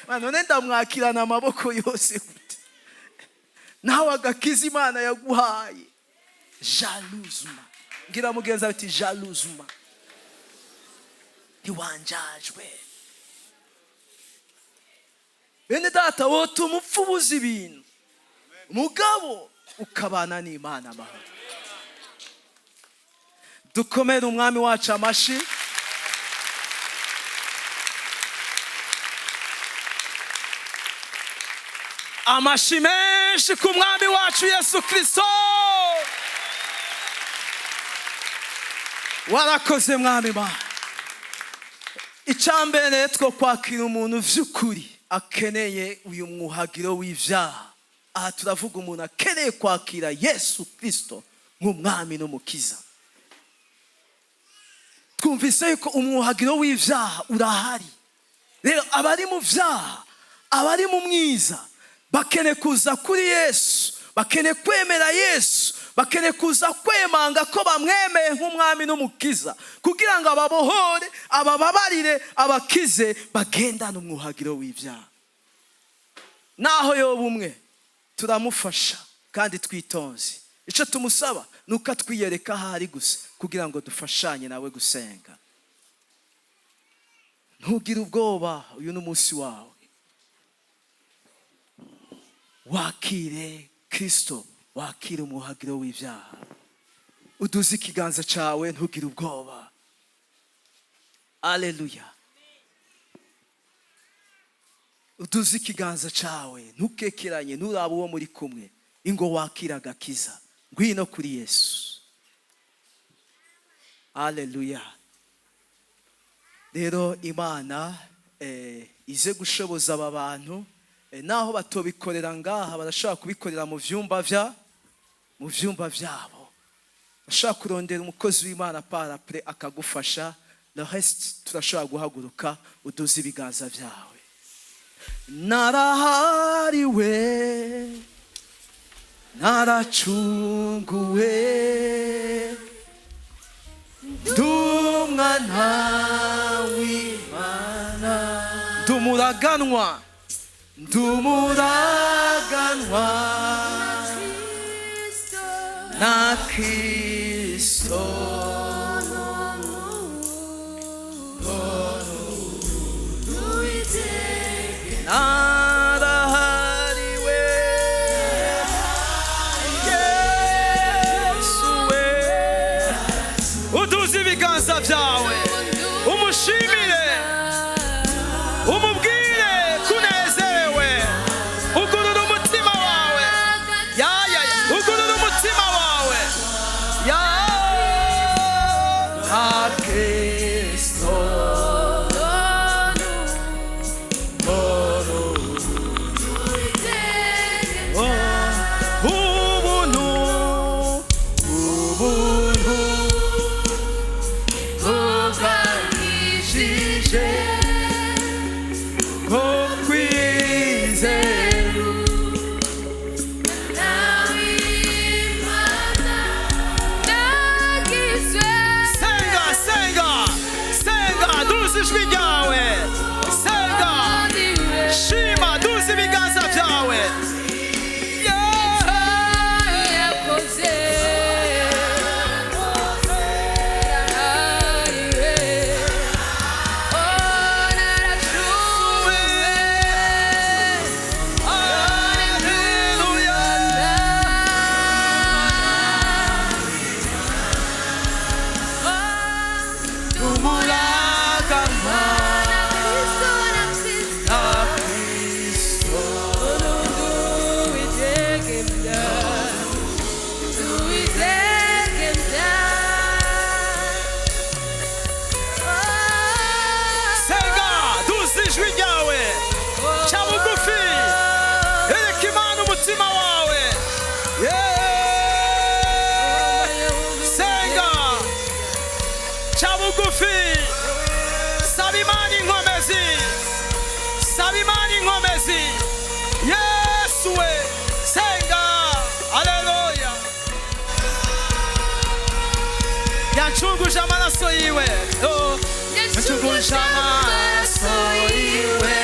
None ndamwakirana amaboko yose gute? Nawe agakiza Imana yaguhaye, jalousement. Ngira mugenzi ati: "Jalousement, ntiwanjajwe." Bene data, wotuma upfa ubuza ibintu, mugabo ukabana n'Imana amahoro. Dukomere Umwami wacu amashi. Amashi menshi ku Mwami wacu Yesu Kirisito. Warakoze, Mwami Mana. Icambere, two kwakira umuntu vy'ukuri akeneye uyu mwuhagiro w'ivyaha. Aha turavuga umuntu akeneye kwakira Yesu Kristo nk'umwami n'umukiza. Twumvise yuko umwuhagiro w'ivyaha urahari. Rero abari mu vyaha, abari mu mwiza, bakeneye kuza kuri Yesu, bakeneye kwemera Yesu, bakeneye kuza kwemanga ko bamwemeye nk'umwami n'umukiza, kugira ngo ababohore, abababarire, abakize, bagendane umwuhagiro w'ibyaha. Naho yoba umwe, turamufasha kandi twitonze. Icyo tumusaba ni uko atwiyereka aho ari gusa, kugira ngo dufashanye nawe gusenga. Ntugire ubwoba, uyu ni umunsi wawe. Wakire Kirisito, wakire umwuhagiro w'ibyaha, uduze ikiganza cyawe, ntugire ubwoba. Aleluya! Uduze ikiganza cyawe, ntukekeranye, nturabe uwo muri kumwe. Ingo wakira agakiza, ngwino kuri Yesu. Aleluya! Rero Imana ize gushoboza aba bantu, naho batobikorera ngaha, barashobora kubikorera mu vyumba vyabo. Bashobora kurondera umukozi w'Imana par après akagufasha. Le reste, turashobora guhaguruka. Uduze ibiganza byawe. Narahariwe, naracunguwe, ndumwana w'Imana, ndumuraganwa, ndumuraganwa na Kristo. Narahariwe, Yesu we. Uduze ibiganza byawe, umushimire, umubwire kunezerewe. Ugurura umutima wawe, ya ya ya, ugurura umutima wawe, ya na Kristo. Ubuntu, ubuntu bwangishije ko kwizera. Senga, senga, senga, duza ijwi ryawe, senga, shima, duza ibiganza byawe. Yeah. Hallelujah. Umuraganwa na Kristo. Senga, duza ijwi ryawe, ca bugufi, ereka Imana umutima wawe. Yeah. Senga, ca bugufi, saba Imana inkomezi, saba Imana inkomezi. Yesu we, senga. Aleluya! Yancunguje amaraso yiwe. Oh. Yancunguje amaraso yiwe,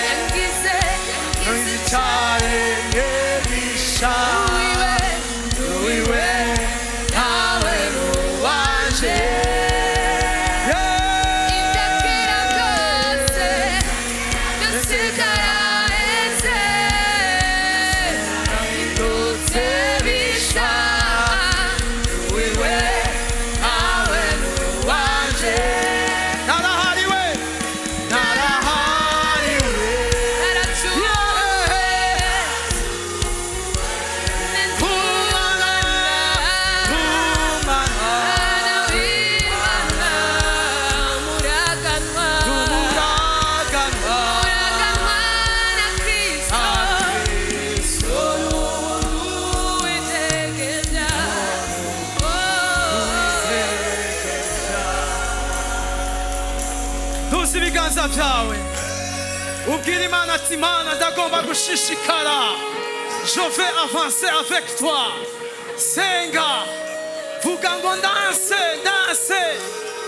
icyaremwe gisha wiwe, nawe nuwanje. Yeah. Wiwe, nawe nuwanje. Narahariwe, narahariwe. byawe, ubwira Imana ati: "Imana, ndagomba gushishikara, je vais avancer avec toi." Senga, vuga ngo: "Ndanse, ndanse,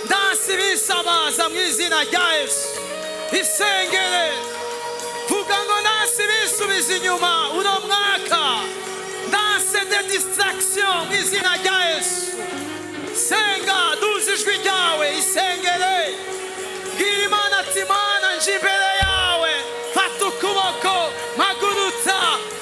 ndanse ibisabaza mu izina rya Yesu." Isengere, vuga ngo: "Ndanse ibisubiza inyuma uno mwaka, ndanse des distractions mu izina rya Yesu." Senga, duza ijwi ryawe, isengere, bwira Imana ati: "Imana, nje imbere yawe, fata ukuboko, mpagurutsa.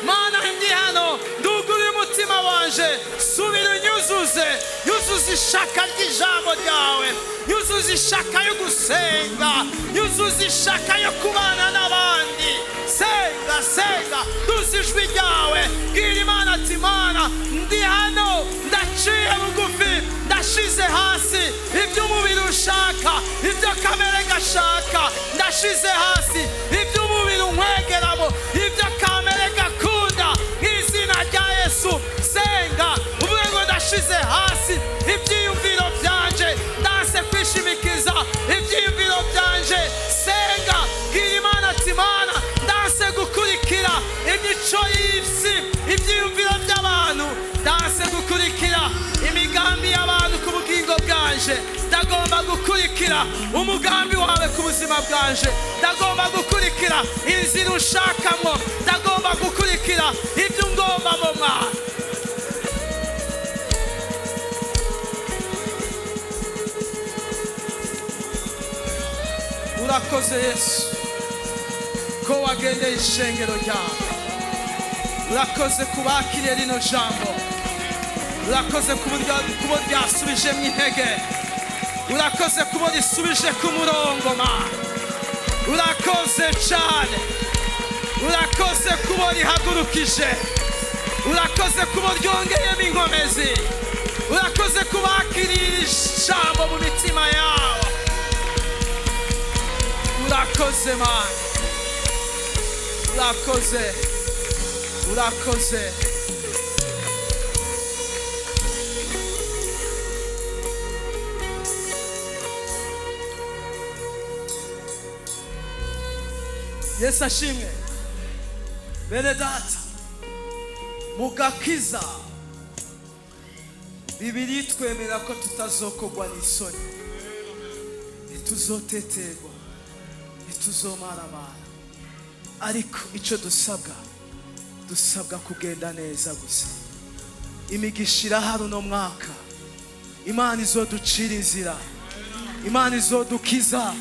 Mana, ndi hano, nduguruye umutima wanje, subira unyuzuze, nyuzuze ishaka ry'ijambo ryawe, nyuzuze ishaka yo gusenga, nyuzuze ishaka yo kubana n'abandi." Senga, senga, duza ijwi ryawe, bwira Imana ati: "Imana, ndi hano, ndaciye bugufi, ndashize hasi ibyo umubiri ushaka, ibyo kamere gashaka, ndashize hasi ibyo umubiri unkwegeramo, ibyo kamere gakunda, mu izina rya Yesu." Senga, uvuge ngo: "Ndashize hasi ibyiyumviro byanje, ndanse kwishimikiza ibyiyumviro byanje." Senga, bwira Imana ati: "Imana, ndanse gukurikira imico y'isi, ibyiyumviro by'abantu, ndanse gukurikira imigambi y'abantu ku bugingo bwanje. Ndagomba gukurikira umugambi wawe ku buzima bwanje, ndagomba gukurikira inzira ushakamo, ndagomba gukurikira ibyo ungombamo, mwana." Urakoze Yesu ko wagendeye ishengero ryawe. Urakoze kubakiriye rino jambo. Urakoze ku buryo kubo ryasubijemo intege. Urakoze kubo risubije ku murongo, Mana. Urakoze cyane. Urakoze kubo rihagurukije. Urakoze kubo ryongeyemo inkomezi. Urakoze kubakiriye ijambo mu mitima yabo. Urakoze Mana, urakoze, urakoze. Yesu ashimwe. Bene data, mu gakiza Bibiri twemera ko tutazokogwa n'isoni, ntituzoteterwa, ntituzomaramara, ariko icyo dusabwa, dusabwa kugenda neza gusa. Imigisha irahari uno mwaka. Imana izoducira inzira, Imana izodukiza,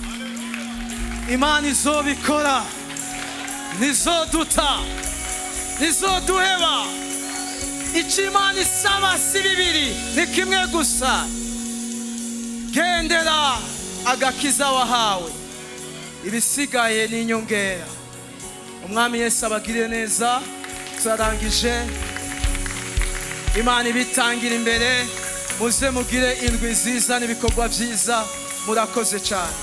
Imana izobikora, ntizoduta, ntizoduheba. Icyo Imana isaba si bibiri, ni kimwe gusa: gendera agakiza wahawe, ibisigaye ni inyongera. Umwami Yesu abagirire neza. Turarangije. Imana ibitangira imbere. Muze mugire indwi nziza n'ibikorwa byiza. Murakoze cyane.